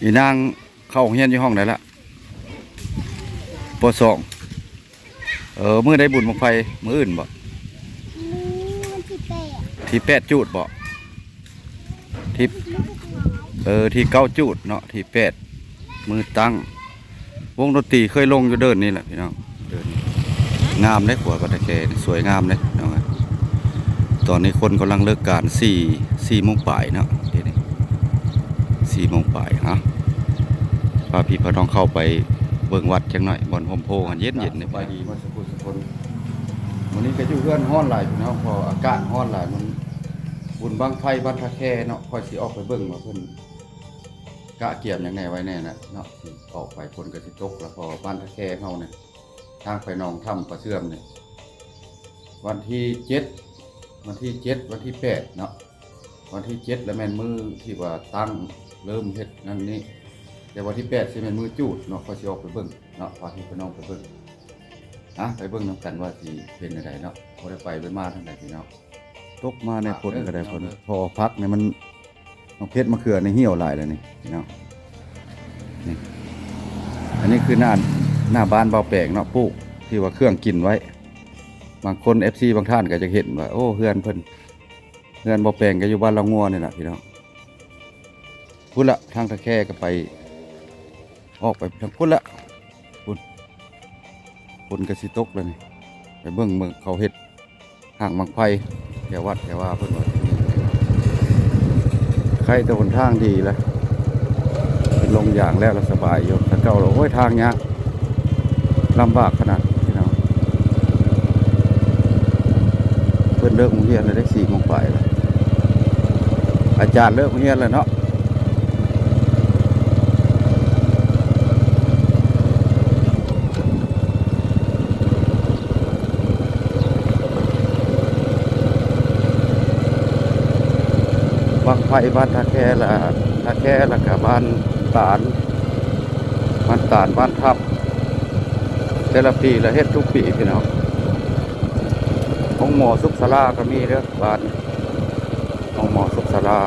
ອີນາງເຂົ້າໂຮງຮຽນຢູ່ຫ້ອງໃດລະ? ປໍສອງ. ເອີ ມື້ໃດບຸນບັ້ງໄຟ? ມື້ອື່ນບໍ? ມື້ວັນທີແປດ. ທີແປດຈູດບໍ? ທີ ເອີ ທີເກົ້າຈູດເນາະ ທີແປດ ມື້ຕັ້ງ. ວົງດົນຕີເຄີຍລົງຢູ່ເດີ່ນນີ້ແຫຼະພີ່ນ້ອງ ເດີ່ນນີ້ ງາມເດ້ ຂົວວັດທ່າແຄນີ້ ສວຍງາມເດ້ພີ່ນ້ອງ. ຕອນນີ້ຄົນກຳລັງເລີກການ ສີ່ ສີ່ໂມງປາຍເນາະ ເດນີ້ ສີ່ໂມງປາຍ. ເອົາ ພາພີ່ພານ້ອງເຂົ້າໄປເບິ່ງວັດຈັກໜ້ອຍ ບ່ອນຮົ່ມໂພຫັ້ນເຢັນໆເດ້. ສະບາຍດີໝົດສູ່ຜູ້ສູ່ຄົນ. ມື້ນີ້ກໍຢູ່ເຮືອນຮ້ອນຫຼາຍພີ່ນ້ອງ ເພາະອາກາດຮ້ອນຫຼາຍ. ມັນບຸນບັ້ງໄຟວັດທ່າແຄເນາະ ຂ້ອຍຊິອອກໄປເບິ່ງວ່າເພິ່ນກະກຽມຫຍັງແດ່ໄວ້ແດ່ລະເນາະ ຊິອອກໄປ ຝົນກໍຊິຕົກລະ ເພາະວ່າບ້ານທ່າແຄເຮົານີ້ ທາງໄປໜອງຖ້ຳປາເຊື່ອມນີ້ ວັນທີເຈັດ ວັນທີເຈັດ ວັນທີແປດເນາະ. ວັນທີເຈັດລະແມ່ນມື້ທີ່ວ່າຕັ້ງ ເລີ່ມເຮັດນັ້ນນີ້ ແຕ່ວັນທີແປດຊິແມ່ນມື້ຈູດເນາະ. ຂ້ອຍຊິອອກໄປເບິ່ງເນາະ ພາພີ່ພານ້ອງໄປເບິ່ງ ອະ ໄປເບິ່ງນຳກັນວ່າຊິເປັນແນວໃດເນາະ. ບໍ່ໄດ້ໄປໄດ້ມາທາງໃດພີ່ນ້ອງ. ຕົກມາໃນຝົນກໍໄດ້ ຝົນ ເພາະວ່າຜັກນີ້ມັນ ໝາກເຜັດມະເຂືອນີ້ຫ່ຽວຫຼາຍແລ້ວນີ້ພີ່ນ້ອງ. ນີ້ ອັນນີ້ຄືໜ້າ ໜ້າບ້ານບ່າວແປງເນາະ ປູກທີ່ວ່າເຄື່ອງກິນໄວ້. ບາງຄົນ ເອັຟຊີ ບາງທ່ານກໍຈະເຫັນວ່າ ໂອ້ ເຮືອນເພິ່ນ ເຮືອນບ່າວແປງກໍຢູ່ບ້ານລາວງົວນີ້ລະພີ່ນ້ອງ. ພຸ້ນລະ ທາງທ່າແຄກໍໄປ ອອກໄປທາງພຸ້ນລະ ພຸ້ນ ຝົນກໍຊິຕົກແລ້ວນີ້. ໄປເບິ່ງ ເບິ່ງເຂົາເຮັດ ຫາງບັ້ງໄຟແຖວວັດແຖວວາເພິ່ນວ່າ ໄຄແຕ່ຫົນທາງດີລະ ເປັນໂລງຢາງແລ້ວລະສະບາຍຢູ່. ແຕ່ເກົ່າລະ ໂອ້ຍ ທາງຍາກລຳບາກຂະໜາດພີ່ນ້ອງ. ເພິ່ນເລີກໂຮງຮຽນແລ້ວເດ້ ສີ່ໂມງປາຍລະ ອາຈານເລີກໂຮງຮຽນແລ້ວເນາະ. ບັ້ງໄຟບ້ານທ່າແຄລະ ທ່າແຄລະກະບ້ານຕານ ບ້ານຕານ ບ້ານທັບ ແຕ່ລະປີລະເຮັດທຸກປີພີ່ນ້ອງ. ໂຮງໝໍສຸກສາລາກໍມີເດີບ້ານ ໂຮງໝໍສຸກສາລາ.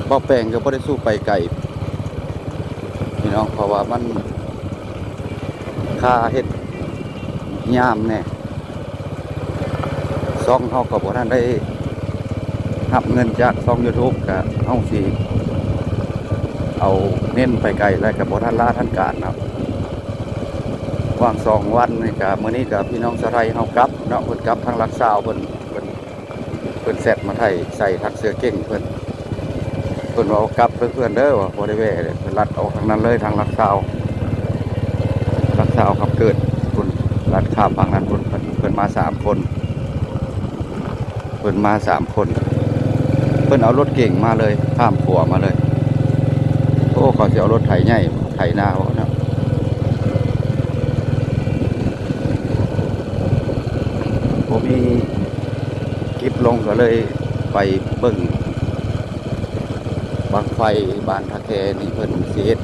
ເບົາະແປງກໍບໍ່ໄດ້ສູ້ໄປໄກພີ່ນ້ອງ ເພາະວ່າມັນຄ່າເຮັດຍາມແດ່. ຊ່ອງເຮົາກໍບໍ່ທັນໄດ້ຮັບເງິນຈາກຊ່ອງຢູທູບ ກະເຮົາຊິເອົາເນັ້ນໄປໄກ ແລະກໍບໍ່ທັນລາທັນການເນາະ. ຫວ່າງສອງວັນນີ້ກະ ມື້ນີ້ກະພີ່ນ້ອງຊາວໄທເຮົາກັບເນາະ ເພິ່ນກັບທາງຫຼັກຊາວ ເພິ່ນ ເພິ່ນ ເພິ່ນແຊັດມາໄຖ່ໃສ່ທາງເສືອເກັ່ງເພິ່ນ ເພິ່ນວ່າ ເອົາກັບເດີເພື່ອນເດີ ວ່າບໍ່ໄດ້ແວ່ເດີ ເພິ່ນລັດອອກທາງນັ້ນເລີຍ ທາງຫຼັກຊາວ ຫຼັກຊາວຄຳເກີດພຸ້ນ ລັດຂ້າມຝັ່ງນັ້ນພຸ້ນ ເພິ່ນ ເພິ່ນມາສາມຄົນ ເພິ່ນມາສາມຄົນ ເພິ່ນເອົາລົດເກັງມາເລີຍ ຂ້າມຂົວມາເລີຍ. ໂອ້ ເຂົາຊິເອົາລົດໄຖໃຫຍ່ໄຖນາບໍ່ເນາະ ບໍ່ມີ ຄລິບລົງກໍເລີຍໄປເບິ່ງບັ້ງໄຟບ້ານທ່າແຄນີ້ ເພິ່ນຊິເຮັດ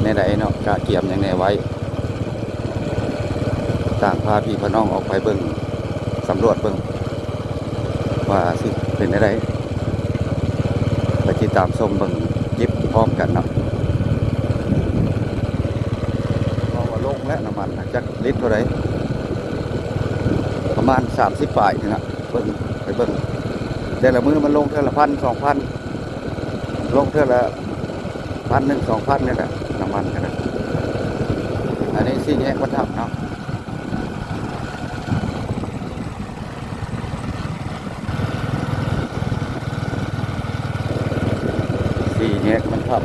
ແນວໃດເນາະ ກະກຽມຫຍັງແດ່ໄວ້ ຕ່າງພາພີ່ພານ້ອງອອກໄປເບິ່ງ ສຳຫຼວດເບິ່ງວ່າຊິເປັນແນວໃດ ໄປຕິດຕາມຊົມເບິ່ງຄລິບພ້ອມກັນເນາະ. ເພາະວ່າລົງແລ້ວ ນ້ຳມັນຈັກລິດເທົ່າໃດ ປະມານສາມສິບປາຍນີ້ລະ ເບິ່ງ ໄປເບິ່ງ ແຕ່ລະມື້ມັນລົງເທື່ອລະພັນ ສອງພັນ ລົງເທື່ອລະພັນໜຶ່ງ ສອງພັນນີ້ແຫຼະ ນ້ຳມັນກໍໄດ້. ອັນນີ້ສີ່ແຍກວັດທຳເນາະ ສີ່ແຍກວັດທຳ. ເ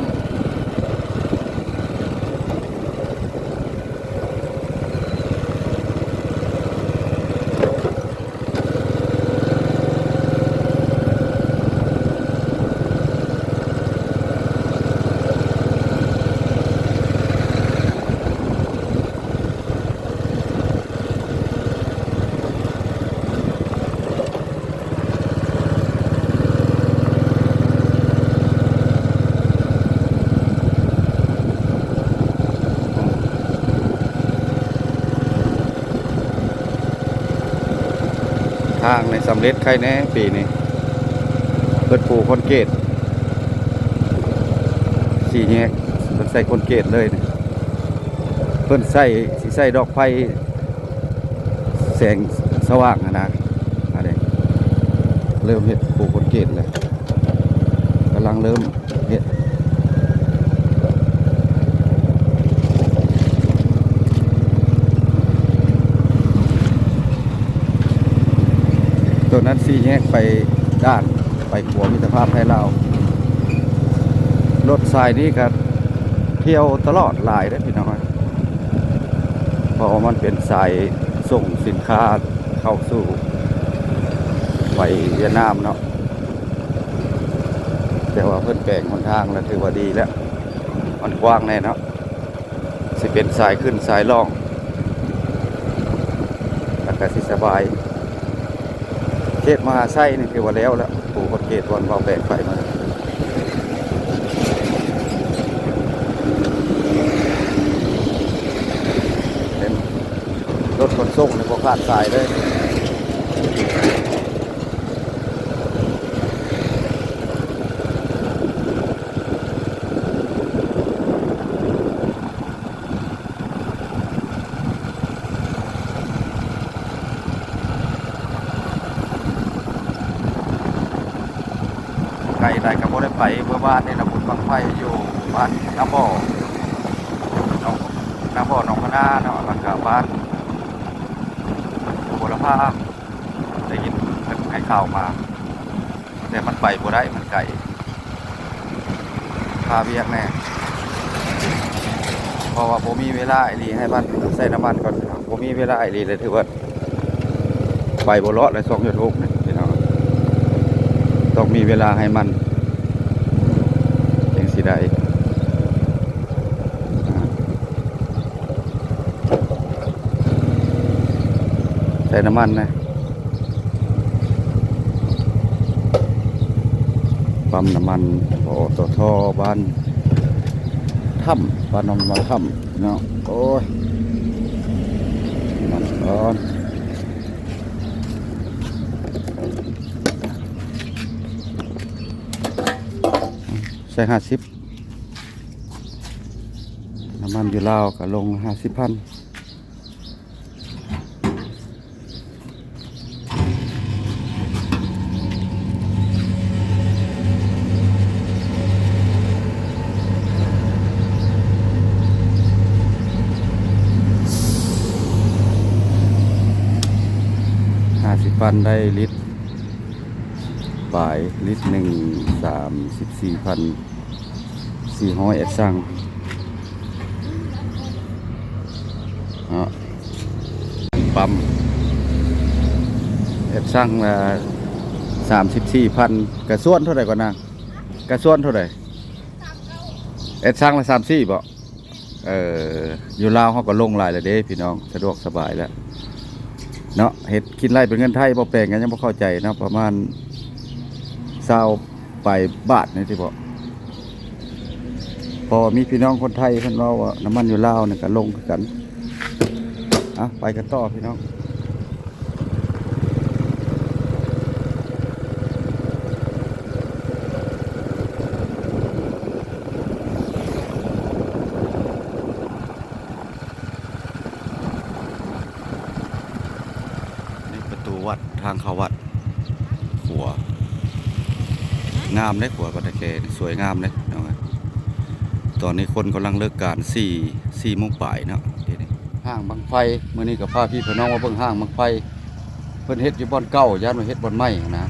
ສຳເລັດໄຄແນ່ປີນີ້ ເພິ່ນປູຄອນກຣີດ ສີ່ແຍກ ເພິ່ນໃສ່ຄອນກຣີດເລີຍນີ້ ເພິ່ນໃສ່ ຊິໃສ່ດອກໄຟ ແສງສະຫວ່າງຫັ້ນນະ ອັນນີ້ເລີ່ມເຮັດປູຄອນກຣີດແລ້ວ ກຳລັງເລີ່ມເຮັດ ໂຕນັ້ນສີ່ແຍກໄປດ່ານ ໄປຂົວມິດຕະພາບໄທລາວ ລົດສາຍນີ້ກໍທ່ຽວຕະຫຼອດຫຼາຍເດ້ພີ່ນ້ອງ ເພາະວ່າມັນເປັນສາຍສົ່ງສິນຄ້າເຂົ້າສູ່ໄປຫວຽດນາມເນາະ ແຕ່ວ່າເພິ່ນແປງຫົນທາງແລ້ວຖືວ່າດີແລ້ວ ມັນກວ້າງແນ່ເນາະ ຊິເປັນສາຍຂຶ້ນສາຍລ່ອງ ແລ້ວກໍຊິສະບາຍ ເຂດມະຫາໄຊນີ້ຖືວ່າແລ້ວແລ້ວ ປູຄອນກຣີດບ່ອນເວົ້າແປງໄປມາ ເປັນລົດຂົນສົ່ງນີ້ບໍ່ຂາດສາຍເລີຍ. ໄກຫຼາຍກໍບໍ່ໄດ້ໄປ ເມື່ອວານນີ້ນະ ບຸນບັ້ງໄຟຢູ່ບ້ານນາບໍ່ ໜອງ ນາບໍ່ ໜອງພະນາເນາະ ແລ້ວກໍບ້ານບົວລະພາ ໄດ້ຍິນເພິ່ນໃຫ້ຂ່າວມາ ແຕ່ມັນໄປບໍ່ໄດ້ ມັນໄກ ຄາວຽກແນ່ ເພາະວ່າບໍ່ມີເວລາອີ່ຫຼີໃຫ້ມັນໃສ່ນ້ຳມັນກ່ອນ ບໍ່ມີເວລາອີ່ຫຼີເລີຍ ຖືວ່າໄປບໍ່ລອດແລ້ວ ຊ່ອງຢູທູບນີ້ພີ່ນ້ອງ ຕ້ອງມີເວລາໃຫ້ມັນ ຈັ່ງຊິໄດ້ ໃສ່ນ້ຳມັນນະ ປ້ຳນ້ຳມັນ ປຕທ ບ້ານຖ້ຳ ບ້ານໜອງມະຖ້ຳເນາະ ໂອ້ຍ ນ້ຳມັນກ່ອນ ໃສ່ຫ້າສິບ ນ້ຳມັນຢູ່ລາວກໍລົງຫ້າສິບພັນ ຫ້າສິບພັນໄດ້ລິດປາຍ ລິດໜຶ່ງ ສາມສິບສີ່ພັນ ສີ່ຮ້ອຍ ແອັດຊັງເນາະ ປ້ຳ ແອັດຊັງລະສາມສິບສີ່ພັນ ກະຊວນເທົ່າໃດກ່ອນນາງ? ກະຊວນເທົ່າໃດ? ແອັດຊັງລະສາມສິບສີ່ບໍ? ເອີ ຢູ່ລາວເຮົາກໍລົງຫຼາຍແລ້ວເດ້ພີ່ນ້ອງ ສະດວກສະບາຍແລ້ວເນາະ ເຮັດກິນໄລ່ເປັນເງິນໄທ ບໍ່ແປງກໍຍັງບໍ່ເຂົ້າໃຈເນາະ ປະມານຊາວ ປາຍບາດນີ້ຕິເບາະ ເພາະວ່າມີພີ່ນ້ອງຄົນໄທເພິ່ນເວົ້າວ່ານ້ຳມັນຢູ່ລາວນີ້ກໍລົງຄືກັນ ເອົາ ໄປກັນຕໍ່ພີ່ນ້ອງ ນີ້ປະຕູວັດ ທາງເຂົ້າວັດ ຂົວ ງາມເດ້ ຂົວວັດທ່າແຄນີ້ ສວຍງາມເດ້ ພີ່ນ້ອງເອີຍ ຕອນນີ້ຄົນກຳລັງເລີກການ ສີ່ ສີ່ໂມງປາຍເນາະ ດຽວນີ້ ຫ້າງບັ້ງໄຟ ມື້ນີ້ກໍພາພີ່ພານ້ອງມາເບິ່ງຫ້າງບັ້ງໄຟ ເພິ່ນເຮັດຢູ່ບ່ອນເກົ່າ ຢ້ານວ່າເຮັດບ່ອນໃໝ່ຫັ້ນນະ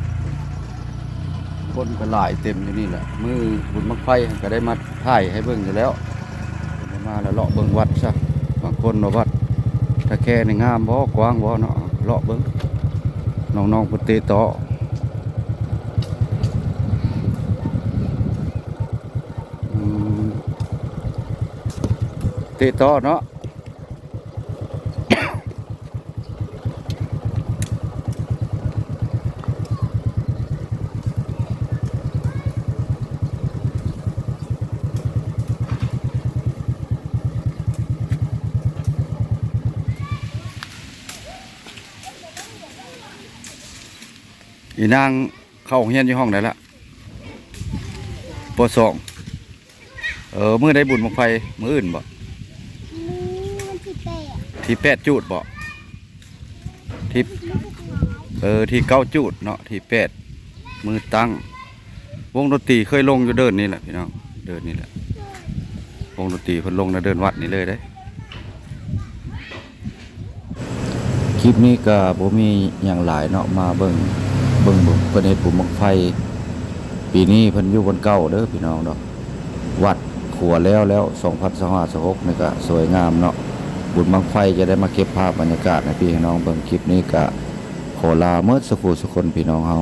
ຄົນກໍຫຼາຍເຕັມຢູ່ນີ້ແຫຼະ ມື້ບຸນບັ້ງໄຟກໍໄດ້ມາຖ່າຍໃຫ້ເບິ່ງຢູ່ແລ້ວ ໄດ້ມາແລ້ວເລາະເບິ່ງວັດຊະ ບາງຄົນວ່າວັດທ່າແຄນີ້ງາມບໍ່ ກວ້າງບໍ່ເນາະ ເລາະເບິ່ງ ນ້ອງໆເພິ່ນເຕະຕໍ້ ອືມ ເຕະຕໍ້ເນາະ. ອີນາງເຂົ້າໂຮງຮຽນຢູ່ຫ້ອງໃດລະ? ປໍສອງ. ເອີ ມື້ໃດບຸນບັ້ງໄຟ? ມື້ອື່ນບໍ? ມື້ວັນທີແປດ. ທີແປດຈູດບໍ? ທີ ເອີ ທີເກົ້າຈູດເນາະ ທີແປດ ມື້ຕັ້ງ. ວົງດົນຕີເຄີຍລົງຢູ່ເດີ່ນນີ້ແຫຼະພີ່ນ້ອງ ເດີ່ນນີ້ແຫຼະ ວົງດົນຕີເພິ່ນລົງໃນເດີ່ນວັດນີ້ເລີຍເດ້. ຄລິບນີ້ກະບໍ່ມີຫຍັງຫຼາຍເນາະ ມາເບິ່ງ ເບິ່ງເພິ່ນເຮັດບຸນບັ້ງໄຟ. ປີນີ້ເພິ່ນຢູ່ບ່ອນເກົ່າເດີພີ່ນ້ອງເນາະ ວັດຂົວແລ້ວແລ້ວ ສອງພັນຊາວຫ້າ ຊາວຫົກນີ້ກະສວຍງາມເນາະ. ບຸນບັ້ງໄຟຈະໄດ້ມາເກັບພາບບັນຍາກາດໃຫ້ພີ່ໃຫ້ນ້ອງເບິ່ງ. ຄລິບນີ້ກະຂໍລາເໝິດສຸຂູສຸຄົນພີ່ນ້ອງເຮົາ.